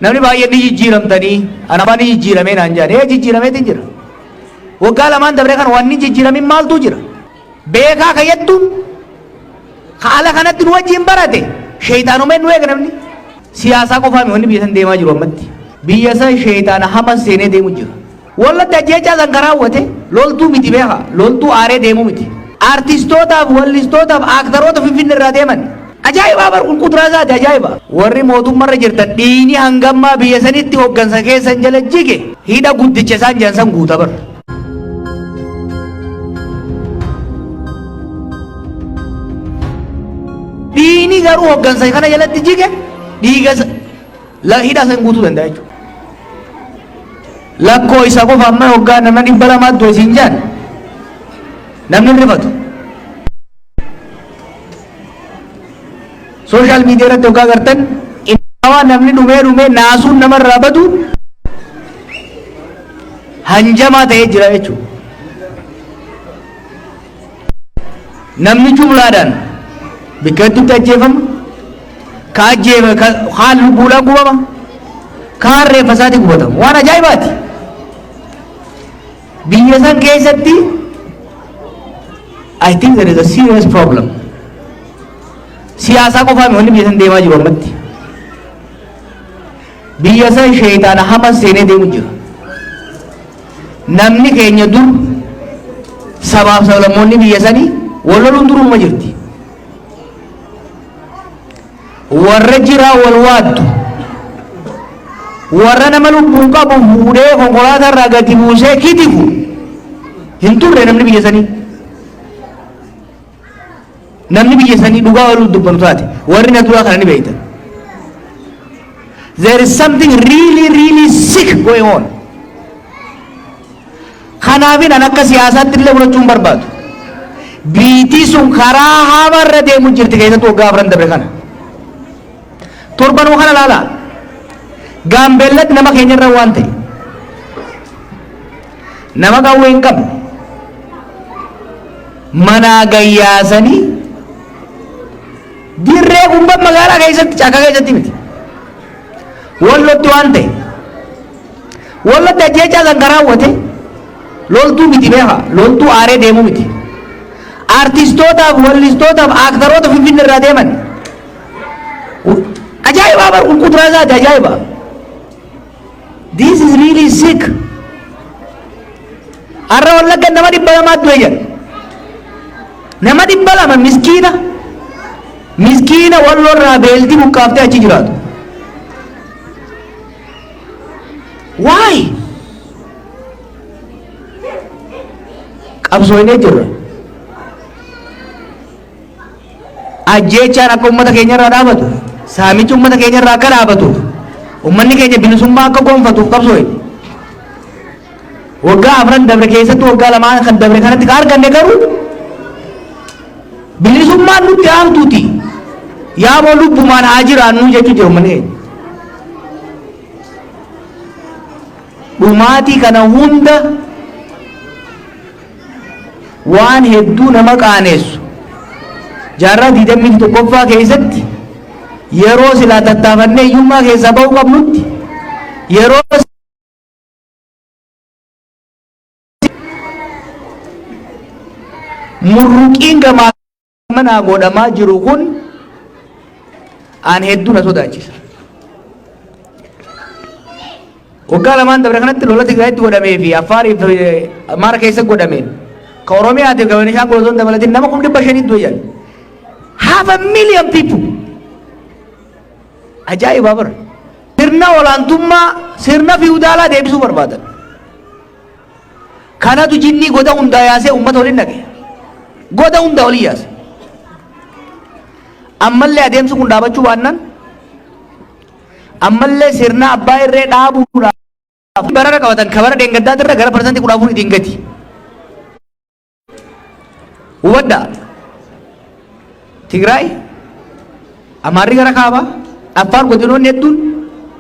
Namni baay'een ni jijjiiramtanii, anafaa ni jijjiiramee naan jedhan. Ee, jijjiirameetiin jira. Waggaa lamaan dabre kana wanni jijjiiramin maaltu jira? Beekaa kayyattuun haala kanatti nu wajjin barate sheeyxaanumeen nu eega namni. Siyaasaa qofaami wanni biyya san deemaa jiru ammatti. Biyya san sheeyxaana hama seenee deemu jira. Wallatti ajjeechaa san kan raawwate loltuu miti beekaa, loltuu aaree deemu miti. Artistootaaf, wallistootaaf, aaktaroota Finfinne irraa deeman. Ajaa'ibaa bar kun kuduraa isaati ajaa'iba. Warri mootummarra jirtan dhiigni hangammaa biyya sanitti hooggansa keessan jala jige hidha guddicha isaan jedhan san guuta bar. Dhiigni garuu hooggansa kana jalatti jige dhiiga hidha san guutuu danda'a jechuudha. Lakkoo isa qofa amma hoggaa nama 200 du'e siin jedhan namni hin rifatu. Sooshaal miidiyaa irratti hoggaa gartan qindaawaa namni dhumee dhumee naasuun namarraa badu hanjamaa ta'ee jira jechuudha. Namni jumlaadhaan bakka hedduutti ajjeefama. Ka ajjeefa kaan lubbuudhaan gubama. Kaan reeffa isaatii gubatama. Waan ajaa'ibaati. Biyya san keessatti I think there is a serious problem. Siyaasaa qofaami wanni biyya san deemaa jiru ammatti. Biyya san sheeyxaana hama seenee deemu jira. Namni keenya dur sabaaf sablammoonni biyya sanii wal loluun duruma jirti. Warra jiraa wal waaddu. Warra nama lubbuun qabu fuudhee konkolaataa irraa gadi buusee kitifu hin turre namni biyya sanii. Namni biyya sanii dhugaa waluu dubbanu taate warri na duraa kana ni beektan. There is something really, really sick going on. Kanaafin an akka siyaasaatti illee fudhachuu hin barbaadu. Biitii sun karaa hamarra deemu jirti keessattuu waggaa 4 dabre kana. Torbanuu kana laala. Gaambeellatti nama keenya irra waan ta'e. Nama qawwee hin qabne. Manaa gayyaasanii dirree gubbaa magaalaa keessatti caakkaa keessatti miti. Wallotti waan ta'e. Wallotti ajjeechaa san kan raawwate loltuu miti beekaa, loltuu aaree deemu miti. Artistootaaf, wallistootaaf, aaktaroota Finfinne irraa deeman. Ajaa'ibaa bar kun kuduraa isaati ajaa'iba. This is really sick. Har'a Wallagga nama 200 du'e jedha. Nama 200 miskiina miskiina Wallorraa beelti buqqaaftee achi jiraatu. Why? Qabsooynee jirra. Ajjeechaan akka uummata keenya irraa dhaabatu, saamichi uummata keenya irraa akka dhaabatuuf, uummanni keenya bilisummaa akka gonfatuuf qabsooyne. Waggaa 4 dabre keessatti waggaa 2 kan dabre kanatti kan arganne garuu bilisummaan nutti haamtuuti. Yaaboo lubbumaan haa jiraannu jechuu jira uummanni keenya. Dhumaatii kana hunda waan hedduu nama qaanessu jaarraa 21ffaa keessatti yeroo silaa tattaafannee hiyyummaa keessaa ba'uu qabnutti yeroo murruqiin gamaa manaa godhamaa jiru kun aan hedduu na sodaachisa. Waggaa 2n dabre kanatti lola Tigraayitti godhamee fi Affaarii fi Amaara keessa godhameen ka Oromiyaatiif ka Beenishaangul osoo hin dabalatin nama 500,000 du'e jedhan. Half a million people. Ajaa'iba bara. Sirna olaantummaa sirna fiwudaalaa deebisuu barbaadan. Kanatu jinnii goda hundaa yaasee uummata waliin dhaqe. Goda hundaa waliin yaase. Ammallee adeemsi kun dhaabachuu baannaan ammallee sirna abbaa irree dhaabuudhaaf barara qabatan kabara dheengaddaatirra gara 14% ittiin gati. Hubadhaa. Tigraay, Amaarri gara kaabaa, Affaar godinoonni hedduun,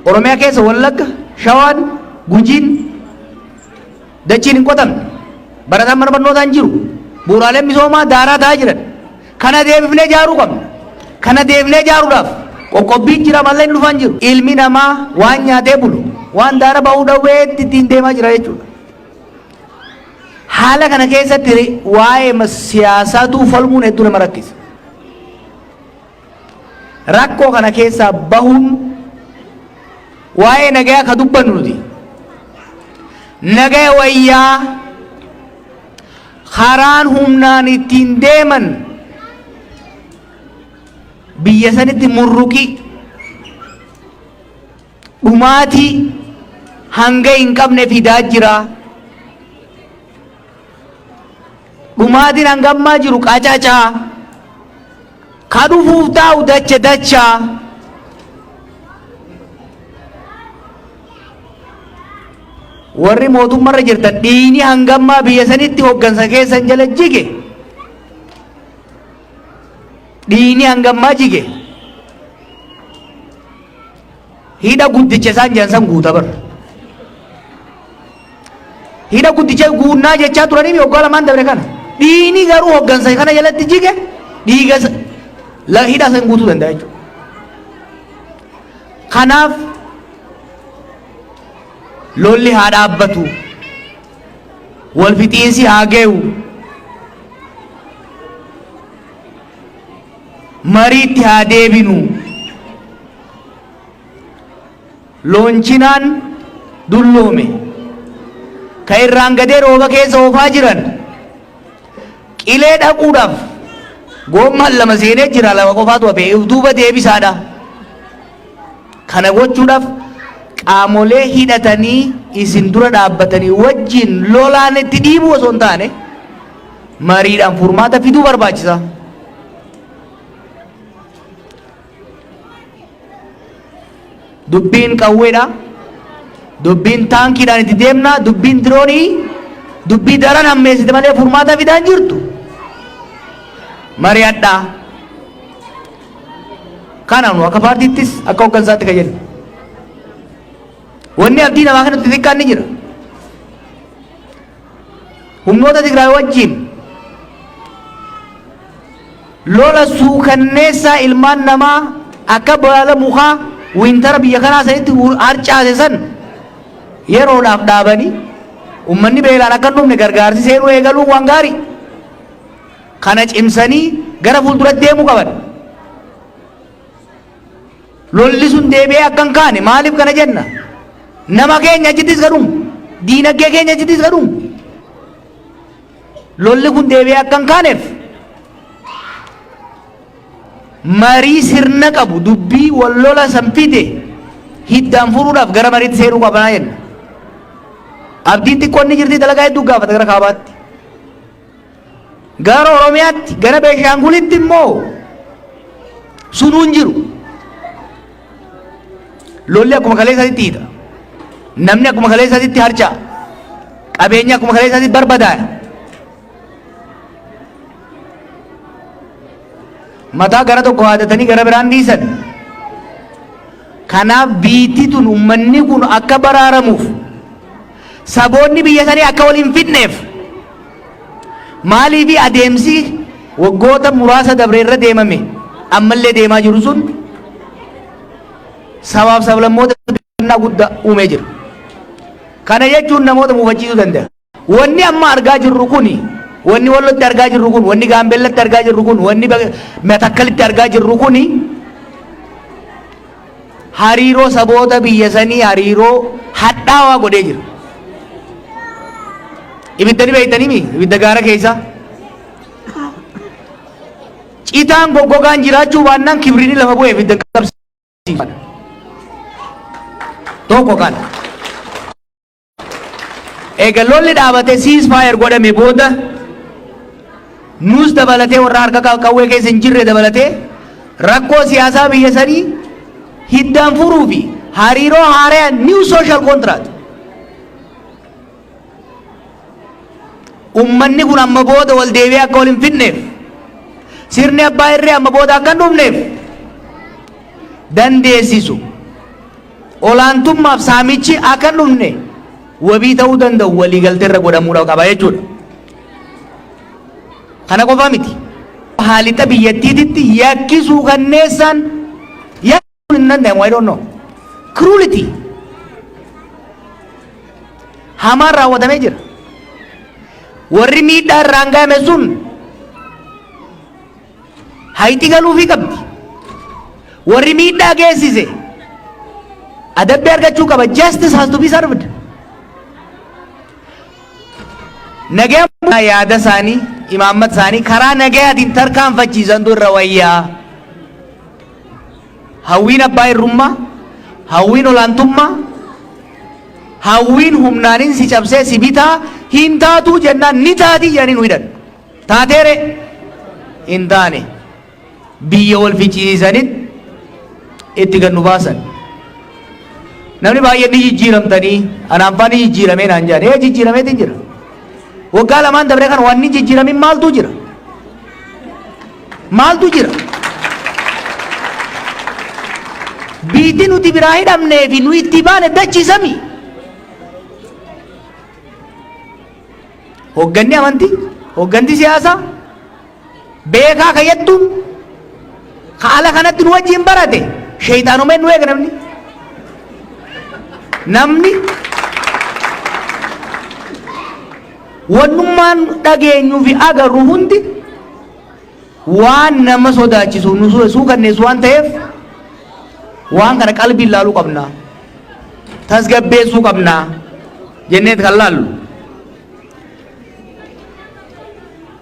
Oromiyaa keessa Wallagga, Shawaan, Gujiin dachiin hin qotamne. Barataan mana barnootaa hin jiru. Bu'uuraaleen misoomaa daaraa ta'aa jiran. Kana deebifnee ijaaruu qabna. Kana deebifnee ijaaruudhaaf Qoqqobbiin jira malee hin dhufan jiru. Ilmi namaa waan nyaatee bulu, waan daara ba'uu dhawweetti ittiin deemaa jira jechuudha. Haala kana keessatti waa'ee siyaasaatu falmuun hedduu nama rakkisa. Rakkoo kana keessaa bahuun waa'ee nagayaa ka dubbannu nuti. Nagaya wayyaa karaan humnaan ittiin deeman biyya sanitti murruqii dhumaatii hanga hin qabne fidaa jira. Dhumaatiin hanga ammaa jiru qacacaa. Ka dhufuuf taa'u dacha dachaa. Warri mootummarra jirtan dhiigni hanga ammaa biyya sanitti hoggansa keessan jala jige. Dhiigni hanga ammaa jige. Hidha guddicha isaan jedhan san guuta bara. Hidha guddicha guunnaa jechaa turanii waggaa lamaan dabre kana. Dhiigni garuu hoggansa kana jalatti jige dhiiga hidha san guutuu danda'a jechuudha. Kanaaf lolli haa dhaabbatu. Wal fixiinsi haa ge'u. Mariitti haa deebinu. Loonchinaan dulloome. Ka irraan gadee rooba keessa oofaa jiran qilee dhaquudhaaf goommaan lama seenee jira, lama qofaatu hafe, if duuba deebisaadha. Kana gochuudhaaf qaamolee hidhatanii isin dura dhaabbatanii wajjin lolaan itti dhiibuu osoo hin taane mariidhaan furmaata fiduu barbaachisa. Dubbiin qawweedha. Dubbiin taankiidhaan itti deemna. Dubbiin diroonii dubbii daran hammeessite malee furmaata fidaan jirtu. Mari'adhaa. Kana nu akka paartiittis akka hooggansaatti kan jennu. Wanni abdii namaa kanatti xixiqqaan ni jira. Humnoota Tigraay wajjin lola suukanneessaa ilmaan namaa akka baala mukaa wintara biyya kanaa sanitti harcaase san yeroodhaaf dhaabanii ummanni beelaan akka hin dhumne gargaarsi seenuu eegaluun waan gaarii. Kana cimsanii gara fuulduratti deemuu qaban. Lolli sun deebi'ee akka hin kaane maaliif kana jenna? Nama keenya achittis gadhuun, diinagdee keenya achittis gadhuun. Lolli kun deebi'ee akka hin kaaneef marii sirna qabu, dubbii wal lola san fide hiddaan furuudhaaf gara mariitti seenuu qabnaa jenna. Abdiin xiqqoon ni jirti, dalagaa hedduu gaafata gara kaabaatti. Gara Oromiyaatti, gara Beeshaangulitti immoo sunuu hin jiru. Lolli akkuma kaleessaatti hiita. Namni akkuma kaleessaatti harca'a. Qabeenya akkuma kaleessaatti barbadaaya. Mataa gara tokko haadatanii gara biraan dhiisan. Kanaaf biitti tun ummanni kun akka baraaramuuf, saboonni biyya sanii akka wal hin fidneef, maaliifi adeemsi waggoota muraasa dabre irra deemame ammallee deemaa jiru sun sabaaf sablammoota guddaa uumee jira. Kana jechuun namoota muufachiisuu danda'a. Wanni amma argaa jirru kuni, wanni Wallotti argaa jirru kun, wanni Gaambeellatti argaa jirru kun, wanni Matakkalitti argaa jirru kuni hariiroo saboota biyya sanii hariiroo hadhaawaa godhee jira. Ibidda ni beektanii mi? Ibidda gaara keessa. Citaan goggogaan jiraachuu baannaan kibriini lafa bu'ee ibidda hin qabsiisu. Tokko kana. Eega lolli dhaabate, ceasefire godhame booda, nus dabalatee, warra harka qawwee keessa hin jirre dabalatee, rakkoo siyaasaa biyya sanii hiddaan furuu fi hariiroo haaraa, new social contract, ummanni kun amma booda wal deebi'ee akka wal hin fidneef, sirni abbaa irree amma booda akka hin dhufneef dandeessisu, olaantummaaf saamichi akka hin dhufne wabii ta'uu danda'u waliigaltee irra godhamuudha qaba jechuudha. Kana qofa miti. Haalixa biyyattiititti yakki suukanneessaan yakka hin danda'amu. I don't know. Cruelty hamaan raawwatamee jira. Warri miidhaa irraan gahame sun hayti galuufii qabdi. Warri miidhaa geessise adabbii argachuu qaba. Justice has to be served. Nagaya yaada isaanii, imaammata isaanii karaa nagayaatiin tarkaanfachiisantu irra wayyaa. Hawwiin abbaa irrummaa, hawwiin olaantummaa, hawwiin humnaanin si cabsee si bitaa hin taatuu jennaan ni taatii jedhanii nu hidhan. Taateere hin taane. Biyya wal ficciisanitti itti gad nu baasan. Namni baay'een ni jijjiiramtanii, anaan faa ni jijjiiramee naan jedhan. Ee, jijjiirameetiin jira. Waggaa lamaan dabree kan wanni jijjiiramin maaltu jira? Maaltu jira? Biitti nuti biraa hidhamnee fi nu itti baane dachiisami. Hogganni amantii, hogganti siyaasaa, beekaa kayyattuun ka ala kanatti nu wajjin barate sheeyxaanumeen nu eega namni. Namni wannummaan dhageenyuu fi agarru hundi waan nama sodaachisu nu suukanneessu waan ta'eef, waan kana qalbiin laaluu qabna. Tasgabbeessuu qabna jenneet kan laallu.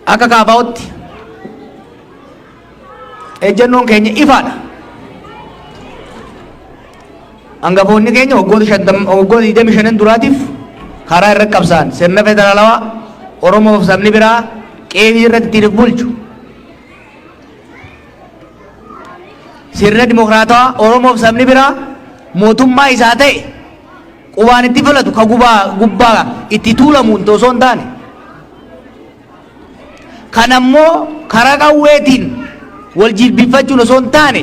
Akka KFOtti ejjennoon keenya ifaadha. Hangafoonni keenya waggoota 50, waggoota 25 duraatiif karaa irra qabsaan sirna federaalawaa Oromoof sabni biraa qe'ee irratti ittiin of bulchu, sirna dimokiraatawaa Oromoof sabni biraa mootummaa isaa ta'e qubaan itti filatu, ka gubaa gubbaa itti tuulamuun osoo hin taane, kan ammoo karaa qawweetiin wal jilbifachuun osoo hin taane,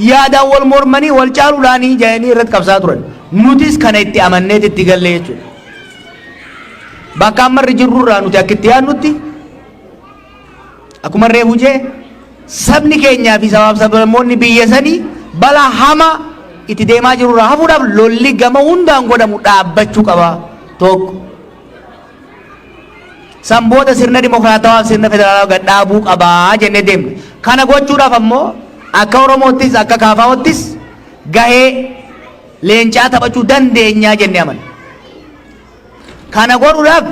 yaadaan wal mormanii wal caaluudhaanii jedhanii irratti qabsaa turan. Nutis kana itti amanneet itti galle jechuudha. Bakka amma irra jirrurraa nuti akka itti yaadnutti, akkuma reefu jee, sabni keenyaa fi sabaaf sablammoonni biyya sanii balaa hamaa itti deemaa jirurraa hafuudhaaf lolli gama hundaan godhamu dhaabbachuu qaba tokko. San booda sirna dimokiraatawaa fi sirna federaalawaa gad dhaabuu qabaa jennee deemna. Kana gochuudhaaf ammoo akka Oromoottis akka KFOttis gahee leencaa taphachuu dandeenyaa jennee amanna. Kana godhuudhaaf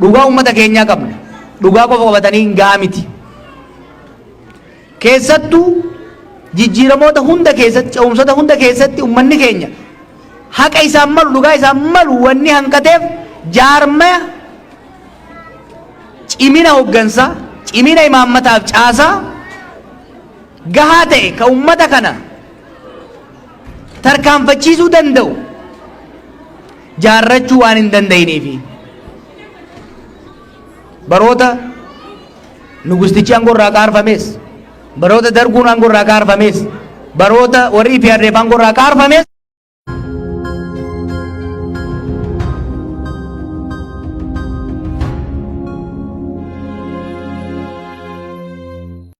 dhugaa uummata keenyaa qabna. Dhugaa qofa qabatanii hin gahaa miti. Keessattuu jijjiiramoota hunda keessatti, ce'umsota hunda keessatti uummanni keenya haqa isaan malu, dhugaa isaan malu wanni hanqateef jaarmaya cimina hoggansaa, cimina imaammataaf caasaa gahaa ta'e ka uummata kana tarkaanfachiisuu danda'u jaarrachuu waan hin danda'iniifi. Baroota nugustichi aangoo irraa kaarfames, baroota Darguun aangoo irraa kaarfames, baroota warri EPRDF aangoo irraa kaarfames.